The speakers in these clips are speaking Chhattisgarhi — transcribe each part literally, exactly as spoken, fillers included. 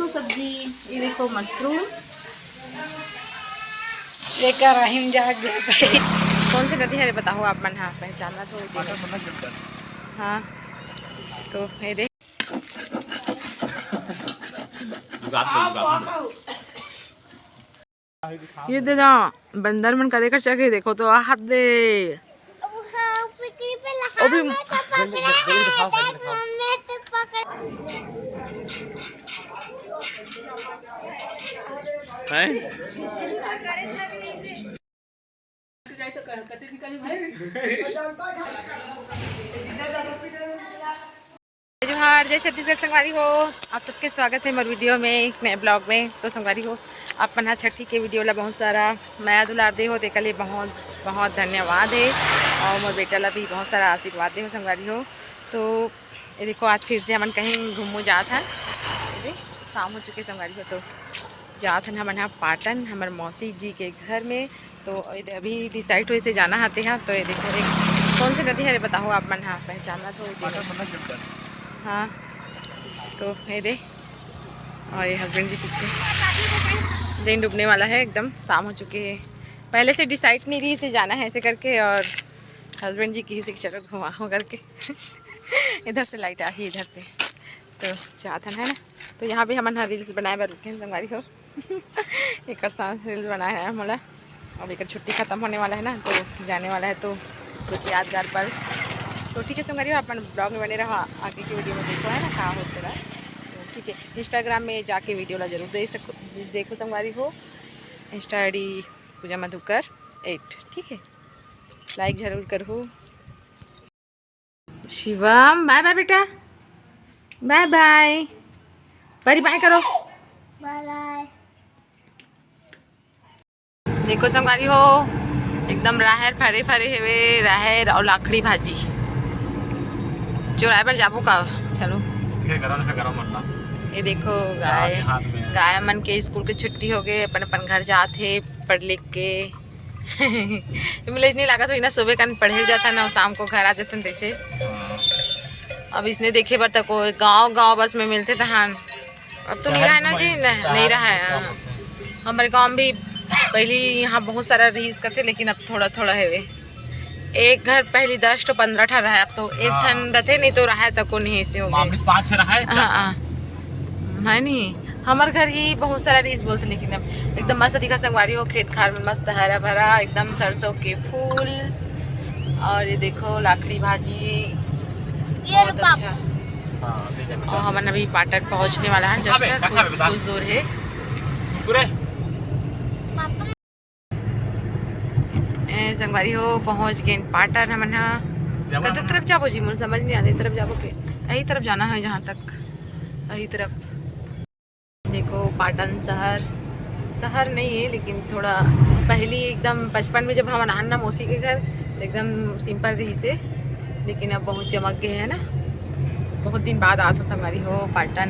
सब्जी, ये देखो मशरूम। ये कराही में जाके कौन से नदी हरे बताओ आप मन हा, पहचानत हो? हाँ, तो ये दे। ये दे ना, बंदर मन कदे कर चघे, देखो तो, आहा दे। ओ भी हैं? जोहार, जय छत्तीसगढ़ संगवारी हो। आप सबके स्वागत है मोर वीडियो में, एक नए ब्लॉग में। तो संगवारी हो, आप मन हा छठी के वीडियो ला बहुत सारा मया दुलार दे हो, तेकर लिए बहुत बहुत धन्यवाद है। और मोर बेटा ला भी बहुत सारा आशीर्वाद दे हो संगवारी हो। तो ये देखो, आज फिर से हमन कहीं घूमू जात हन। ये देख, शाम हो चुके संगवारी हो, तो जात हन हमन हा पाटन, हमर मौसी जी के घर में। तो ये दे, अभी डिसाइड होइस हे जाना हते हा। तो ये देखो, एक कौन से नदी हरे बताओ आप मन हा, पहचानत हो? हाँ, तो ये दे, और ये हस्बैंड जी पीछे। दिन डूबने वाला है, एकदम शाम हो चुकी है। पहले से डिसाइड नहीं रहिस हे जाना है ऐसे करके, और हस्बैंड जी किहिस हे चलो घुमाओ करके। इधर से लाइट आही, इधर से। तो जात हन, है ना? तो यहाँ भी हमन हा रील्स बनाए बर रुके हन संगवारी हो। एकर साथ रील्स बनाए है मोला। अब एकर छुट्टी खत्म होने वाला है ना, तो जाने वाला है, तो कुछ यादगार पल। तो ठीक है संगवारी हो, अपन ब्लॉग में बने रहो, आगे की वीडियो में देखो, है ना, का होते रहा। तो ठीक है, इंस्टाग्राम में जाके वीडियो ला जरूर दे सको, देखो संगवारी हो। Insta I D Pooja Madhukar eight, ठीक है, लाइक जरूर करो। शिवम, बाय बाय बेटा, बाय बाय। परी, बाय करो। बाय बाय। देखो संगवारी हो, एकदम राहेर फरे फरे हेवे, राहेर और लाखड़ी भाजी चुराए बर जाबो का। चलो। ये गरम है, गरम मटन। ये देखो गाय, गाय मन के स्कूल के छुट्टी हो गए, अपन अपन घर जात हे पढ़ लिख के। मिले नहीं लागत हो ना, सुबह कन पढ़े जाता ना, शाम को घर आ जाता तैसे। हाँ। अब इसने देखे बर तक गांव गांव बस में मिलते तहान। अब तो नहीं रहा है ना जी, नहीं रहा है। हमारे गांव में भी पहली यहाँ बहुत सारा रहीस करते, लेकिन अब थोड़ा थोड़ा है वे। एक घर पहली दस तो पंद्रह ठा रहा है, अब तो एक ठन रहते, नहीं तो रहा है तक को नहीं ऐसे हो गए। पाँच रहा है, हाँ, हाँ। है नहीं, हमारे घर ही बहुत सारा रहीस बोलते, लेकिन अब एकदम मस्त दिखा संगवारी हो, खेत खार में मस्त हरा भरा, एकदम सरसों के फूल, और ये देखो लाखड़ी भाजी, बहुत अच्छा। और हमन अभी पाटन पहुंचने वाला है, जस्ट कुछ कुछ दूर है। ए, संगवारी हो, पहुंच गए पाटन हमन हा। कते तरफ जाबो जी, मोला समझ नहीं आते, तरफ जाबो के, यही तरफ जाना है जहाँ तक, यही तरफ। देखो पाटन शहर, शहर नहीं है लेकिन थोड़ा पहली एकदम बचपन में जब हमन आन ना मौसी के घर, तो एकदम सिंपल रहीस हे, लेकिन अब बहुत चमक गए है ना। बहुत दिन बाद आत हो संगवारी हो पाटन।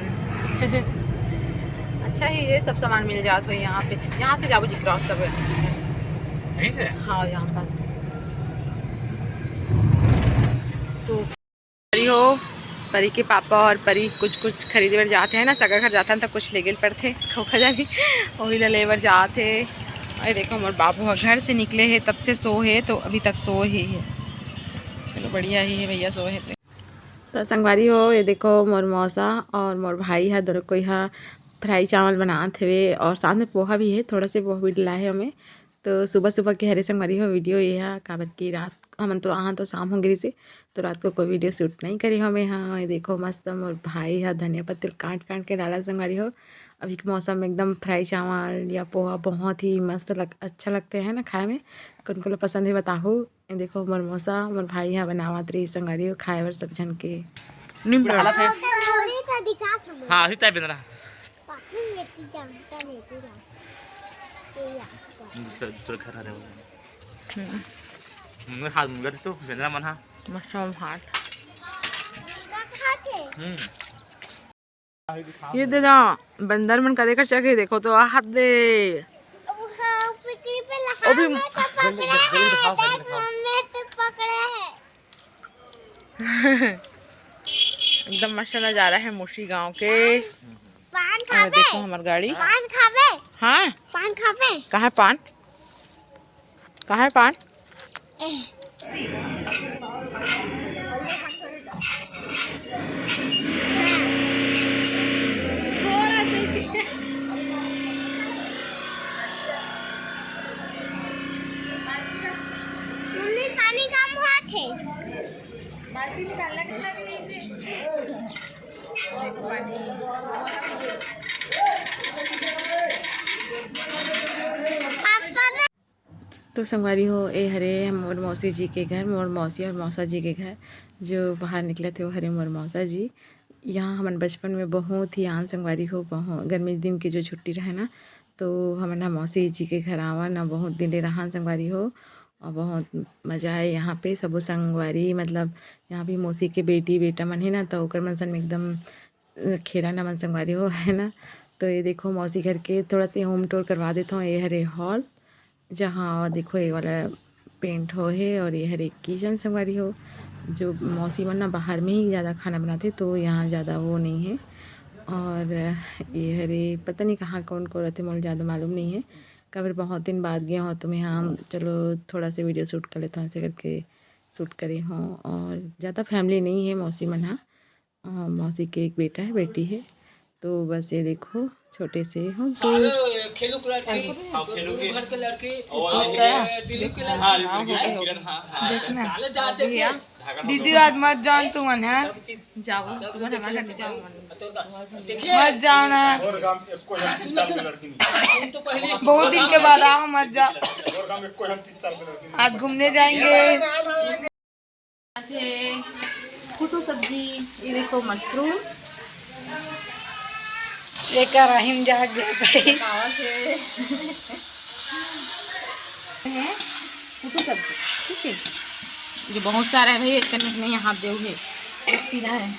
अच्छा ही ये सब सामान मिल जात हो यहाँ पे। यहाँ से जाबो जी, क्रॉस करबो। यहीं से? हाँ, यहाँ पास। तो परी हो, परी के पापा और परी कुछ कुछ खरीदे बर जात हे ना, सगा घर जात हन त कुछ लेगे ल पड़थे, खोखा जानी, वही ला ले बर जात हे। अरे देखो, मोर बाबू ह घर से निकले हे, तब से सो हे, तो अभी तक सो ही हे। चलो, बढ़िया ही है भैया, सो हे ते। तो संगवारी हो, ये देखो, मोर मौसा और मोर भाई ह, दोनों कोई ह फ्राई चावल बनात हेवे और साथ में पोहा भी है, थोड़ा से पोहा भी लाए हे हमें। तो सुबह सुबह के हरे संगवारी हो वीडियो ये हा, काबर कि रात हमन तो आहा तो शाम हो गिरिस हे, तो रात को कोई वीडियो शूट नहीं करी हमें। हाँ, ये देखो मस्त मोर भाई हा धनिया पत्ती काट काट के डाला संगवारी हो। अभी के मौसम में एकदम फ्राई चावल या पोहा बहुत ही मस्त लग, अच्छा लगते हैं ना खाए में। कौन को पसंद है बताहू। ये देखो मोर मौसा, मोर भाई हा बनावत रही संगवारी हो खाए बर सब झन के। नींबू डालत हे। हाँ, अभी तय बिंदरा। दूसरा, दूसरा घर आ रहा है। हम्म। मुंगा खा, मुंगा तो बेंदरा मन हा। मस्त भात। हम्म। ये दे ना, बंदर मन कदे कर चघे, देखो तो, आहा दे। ओ भी एकदम मस्त नजारा है मोसी गांव के। पान अरे, खाबे? देखो हमर गाड़ी। पान खाबे? हाँ। पान खाबे? कहाँ पान? कहाँ है पान? मम्मी, पानी कम हुआ थे। बाल्टी निकालना कितना भी नहीं से। तो संगवारी हो, ए हरे मोर मौसी जी के घर, मोर मौसी और मौसा जी के घर। जो बाहर निकलत हे, वो हरे मोर मौसा जी। यहाँ हमन बचपन में बहुत ही आन संगवारी हो, बहुत गर्मी दिन के जो छुट्टी रहे ना, तो हमन ह मौसी जी के घर आवन, बहुत दिन ले रहन संगवारी हो। और बहुत मजा आए यहाँ पे, सबो संगवारी, मतलब यहाँ भी मौसी के बेटी बेटा मन हे ना, तो ओकर मन सन एकदम खेला ना मन संगवारी हो, है ना। तो ये देखो मौसी घर के थोड़ा से होम टूर करवा देता हूँ। ये हरे हॉल, जहाँ देखो ये वाला पेंट हो हे, और ये हरे किचन संगवारी हो। जो मौसी मन ना बाहर में ही ज़्यादा खाना बनाथे, तो यहाँ ज़्यादा वो नहीं है। और ये हरे पता नहीं कहाँ कौन को रहते, मोला ज़्यादा मालूम नहीं है। काबर बहुत दिन बाद गए हो तो मैं, हाँ, चलो थोड़ा सा वीडियो शूट कर लेता हूँ, ऐसे करके शूट करे हो। और ज़्यादा फैमिली नहीं है मौसी मन, हाँ, अ, मौसी के एक बेटा है, बेटी है, तो बस ये देखो छोटे से होम टूर। अरे, खेलू के लड़की, हाँ, खेलू के। घर के लड़की, और और ये दिल्ली के लड़की। हाँ, हाँ, किरण, हाँ, हाँ। देखना। साले जाते थे। दीदी, आज मत जाओ तुमन, हाँ? सब चीज, जाओ, सब तुमन चीज हमारे घर में जाओ। तो देखिए, मत जाओ ना। और गांव में कोई हम तीस साल के लड़की नहीं। हम तो पहले बहुत दिन के बाद आओ, मत जाओ। और गांव में कोई हम तीस साल के लड़की नहीं। आज घूमने जाएंगे। ये कुटू सब्जी, ये देखो मशरूम। ये का रहीम जाग गया भाई। खावा से। है कुटू सब्जी, ठीक है। ये बहुत सारा है भाई, एक कने नहीं, हाथ देव है, एक पीला है।